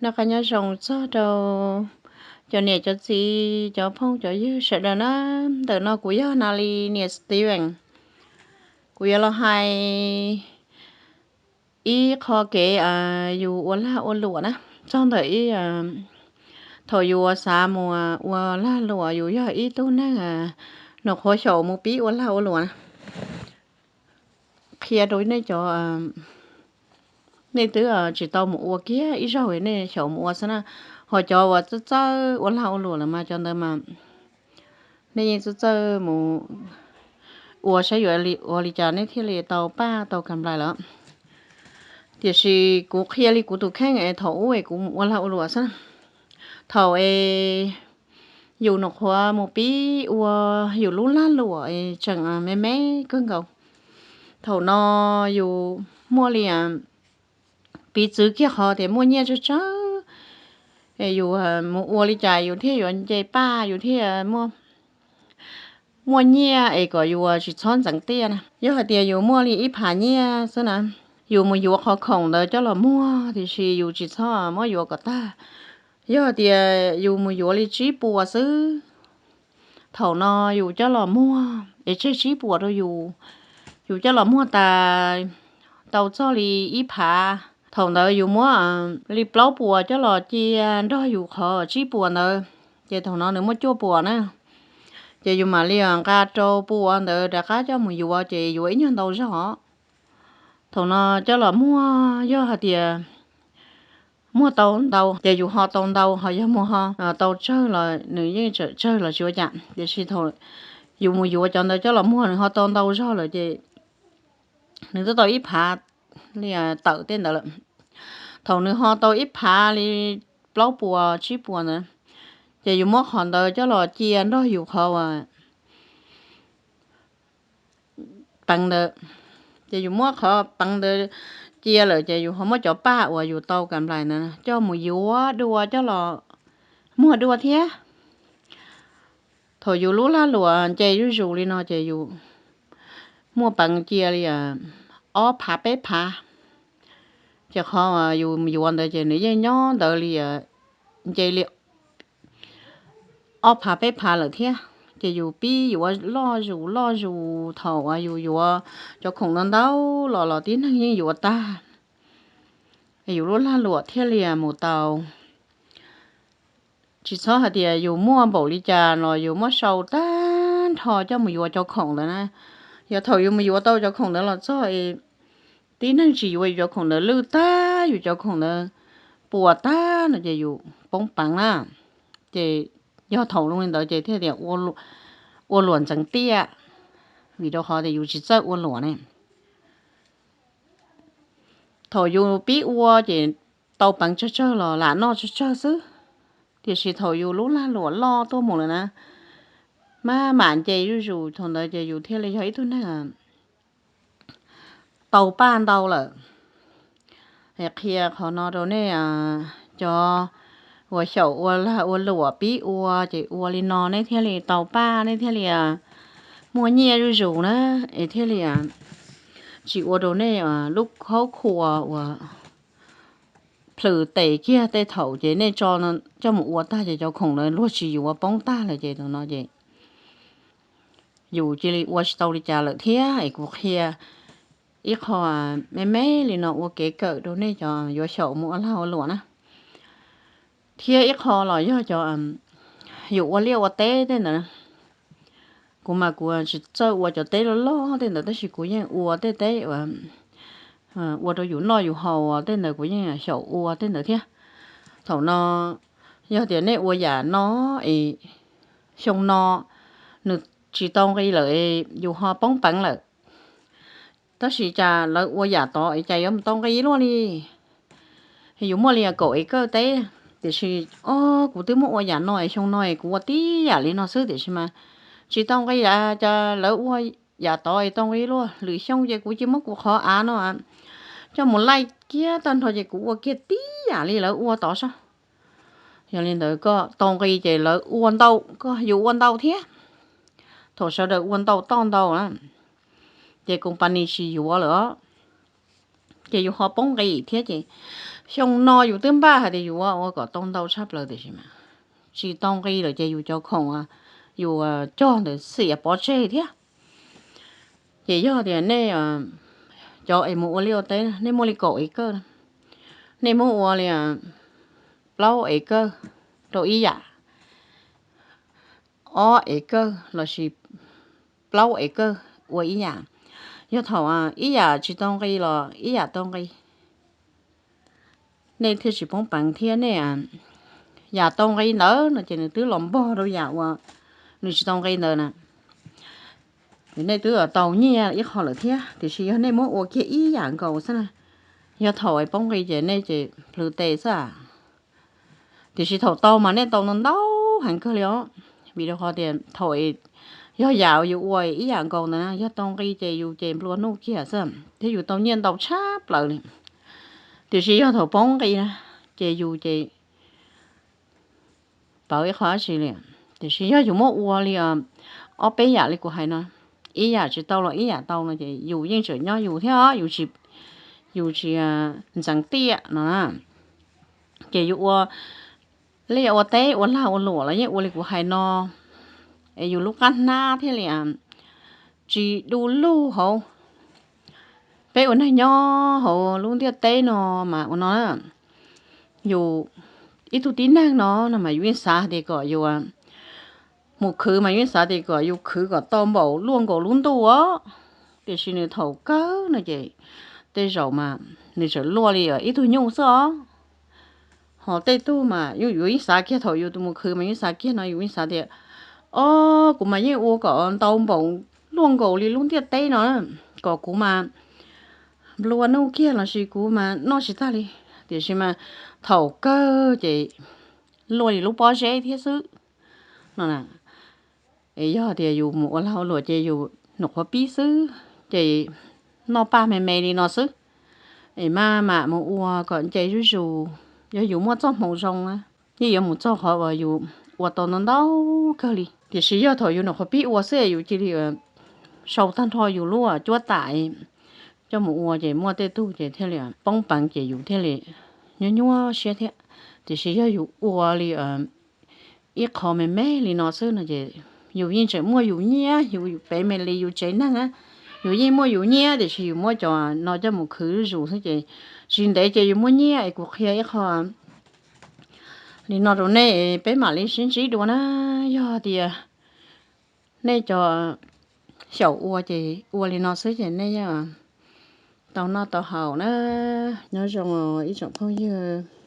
Noj qab nyob zoo txog rau cov niam cov txiv cov phooj cov ywg sawv daws na. Ntawm no kuv yog Natalie niam Steven. Kuv yuav los hais ib qho kev yus ua lag ua luam na, txog ntawm ib, thaum yus xav mus ua lag luam, yus yog ib tug neeg nws qhuav xyaum mus pib ua lag ua luam na. Qhia rau nej cov, nej twb tsis tau mus ua kiag ib zaug, nej xyaum mus ua xwb na. Ho cov uas txawj txawj ua lag ua luam lawm mas cov ntawd mas nej yeej txawj txawj mus ua saib yuav ua li cas nej thiaj li tau paj tau kam nplais lawm. Tiam sis kuv qhia li kuv tus kheej es thaum ub es kuv mus ua lag ua luam xwb. Thaum es yus nyuam qhuav mus pib ua yus lub lag luam es tseem me me kawg nkaus. Thaum no yus muaj li piv txwv kiag qhov tias muaj nyiaj tsawg tsawg, es yus mus ua li cas yus thiaj yuav nce paj, yus thiaj muaj nyiaj es kom yus tsis txhob ntxeev tiaj na. Yog hais tias yus muaj li ib phav nyiaj xwb na, yus mus yuav qhov khoom ntawd coj los muag, tiam sis yus tsis txhob muab yuav kom tag. Yog hais tias yus mus yuav li tsib puas xwb, thaum no yus coj los muag es tseg tsib puas rau yus, yus coj los muag tas tau txog li ib phav, thaum ntawd yus muab li plaub puas coj los cia nrog yus qhov tsib puas ntawd, ces thaum no nws muaj cuaj puas na. Ces yus mam li nqa rau puas ntawd rov qab coj mus yuav, ces yuav ib nyuag ntau zog. Thaum no coj los muag, yog hais tias muag tau ntau ces yus ho tau ntau, ho yog muag ho tau tsawg los nws yeej tsawg los tsis ua cas. Tiam sis thaum yus mus yuav cov ntawd coj los muag nws ho tau ntau zog lawm ces nws twb tau ib phav li tawm tej ntawd lawm. Thaum nws ho tau ib phav li plaub puas tsib puas ntawd, ces yus muab qhov ntawd coj los cia nrog yus qhov uas peev ntawd. Ces yus muab qhov peev ntawd cia lawm ces yus ho muab cov paj uas yus tau kam nplais ntawd coj mus yuav dua coj los muag dua thiab. Thaum yus lub lag luam nce zuj zus li no ces yus muaj peev cia li ob phav peb phav, ces qhov yus yuav ntawd ces nws yeej nyob ntawd li nce li ob phav peb phav lawm thiab. Ces yus pib yuav loj zus loj zus, thaum uas yus yuav cov khoom ntau ntau los los tib neeg yeej yuav tag, yus lub lag luam thiaj li mus tau. Tsis txhob hais tias yus muaj npaum li cas los yus muab sau tag nrho coj mus yuav cov khoom ntawd na. Yog thaum yus mus yuav tau cov khoom ntawd los txog es tib neeg tsis yuav yus cov khoom ntawd, lwj tag yus cov khoom ntawd, puas tag no ces yus poob peev na. Ces yog thaum zoo li ntawd ces thiaj tias ua luam ntxeev tiaj, vim rau qhov tias yus tsis txawj ua luam ne. Thaum yus pib ua ces tau peev tsawg tsawg los lam noj tsawg tsawg xwb. Tiam sis thaum yus lub lag luam loj tuaj mus lawm na, maj mam nce zuj zus, thaum ntawd ces yus thiaj li yog ib tug neeg tau paj ntau lawm. Qhia qhov no rau nej cov uas xyaum ua lag ua luam pib ua, ces ua li no nej thiaj li tau paj, nej thiaj li muaj nyiaj zuj zus na, es thiaj li tsis ua rau nej lub khaub khua uas plhws tes kiag tej thaum ces nej tso coj mus ua tag ces cov khoom ntawd luag tsis yuav poob tag lawm ces thaum no ces yus cia li ua tsis tau li cas lawm thiab. Es kuv qhia ib qho me me li no ua kev kawm rau nej cov yuav xyaum mus ua lag ua luam na. Thiab ib qho los yog cov yus ua liaj ua teb tej ntawd. Kuv mas kuv tsis txawj ua cov teb loj loj tej ntawd, tab sis kuv yeej ua tej teb ua rau yus noj yus haus tej ntawd kuv yeej xyaum ua tej ntawd thiab. Thaum no yog tias nej ua yam no es xyoo no nws tsis tau nqi lawm, yus ho poob peev lawm, tab sis cas lawv ua yam tod es cas yuav mus tau nqi luaj li. Yus muaj li kaum acre teb, tiam sis o, kuv twb muab ua yam no es xyoo no es kuv ua tib yam li no xwb tiam sis mas tsis tau nqi, cas lawv ua yam tod es tau nqi luaj. Lwm xyoo ces kuv cia muab kuv qhov av no coj mus laij kiag tag nrho ces kuv ua kiag tib yam li lawv ua tod sab. Yog li ntawd koj tau nqi ces lawv ua ntau, koj yus ua ntau thiab. Thaum sawv daws ua ntau toj ntau na, ces company tsis yuav lawm os, ces yus ho poob nqi thiab ces Xyoo no yus twb npaj hais tias yus ua kom tau ntau tshaj plaws tiam sis mas tsis tau nqi lawm ces yus cov khoom, yus cog ntawd xiam pov tseg thiab. Ces yog tias nej cov es mus ua liaj ua teb, nej muaj li kaum ev kawj na, nej muab ua li plaub ev kawj rau ib yam, ob ev kawj lossis plaub ev kawj ua ib yam. Yog thaum ib yam tsis tau nqi los ib yam tau nqi. Nej thiaj tsis poob peev thiab nej, yam tau nqi ntawd no ces nws twb los npog rau yam uas nws tsis tau nqi ntawd na. Nej twb tau nyiaj ib qho lawm thiab, tiam sis yog nej muab ua kiag ib yam nkaus xwb na, yog thaum es poob nqi ces nej ces plhws tes xwb. Tiam sis thaum tau mas nej tau ntau heev kawg li os. Vim rau qhov tias thaum yog yam yus ua ib yam nkaus ntawd na, yog tau nqi ces yus ces nplua nuj kiag xwb thiab yus tau nyiaj ntau tshaj plaws li. Tiam sis yog thaum poob nqi na, ces yus ces pov ib qho dab tsi li. Tiam sis yog yus muab ua li ob peb yam li kuv hais no, ib yam tsis tau los ib yam tau no ces yus yeej tseem nyob yus thiab, yus tsis ntxeev tiam no na. Ces yus ua liaj ua teb ua lag ua luam los yeej ua li kuv hais no, es yus lub qab hnab thiaj li tsis du lug hauv. Peb ua neeg nyob hauv lub ntiaj teb no mas ua no, yus ib tug tib neeg no no mas yus yeej xav tias kom yus mus khwv mas yus yeej xav tias kom yus khwv kom tau npaum luaj nkaus lub ntuj os. Tiam sis nws thaum kawg no ces tej zaum mas nws tseem luaj li ib tug nyuj xwb os. Ho tej tug mas yus yeej xav kiag thaum yus mus khwv mas yus xav kiag no yus yeej xav tias, o, kuv mas yeej ua kom ntau npaum luaj nkaus li lub ntiaj teb no, kom kuv mas nplua nuj kiag lossis kuv mas noj tsis tag li. Tiam sis mas thaum kawg ces luaj li lub pob zeb thiab xwb no. Es yog tias yus mus ua lag ua luam ces yus nyuam qhuav pib xwb, ces noj paj me me li no xwb. Es maj mam mus ua kom nce zuj zus, yog yus muaj txoj hmoo zoo na, yeej yuav mus txog qhov uas yus ua tau ntau ntau kawg li. Tiam sis yog thaum yus nyuam qhuav pib ua xwb yus cia li sau tag nrho yus lub cuab tam coj mus ua ces muaj tej tug ces thiaj li poob peev ces yus thiaj li nyuaj nyuaj siab thiab. Tiam sis yog yus ua li ib qho me me li no xwb no ces yus yeej tseem muaj yus nyiaj, yus pem me li yus tsev neeg, yus yeej muaj yus nyiaj tiam sis yus muab cov no coj mus khwv zuj zus xwb ces tsis ntev ces yus muaj nyiaj. Es kuv qhia ib qho li no rau nej, peb mam li sib ntsib dua na. Yog tias nej cov xyaum ua ces ua li no xwb ces nej yeej tau noj tau haus na. Nyob zoo ib tsoom phooj ywg.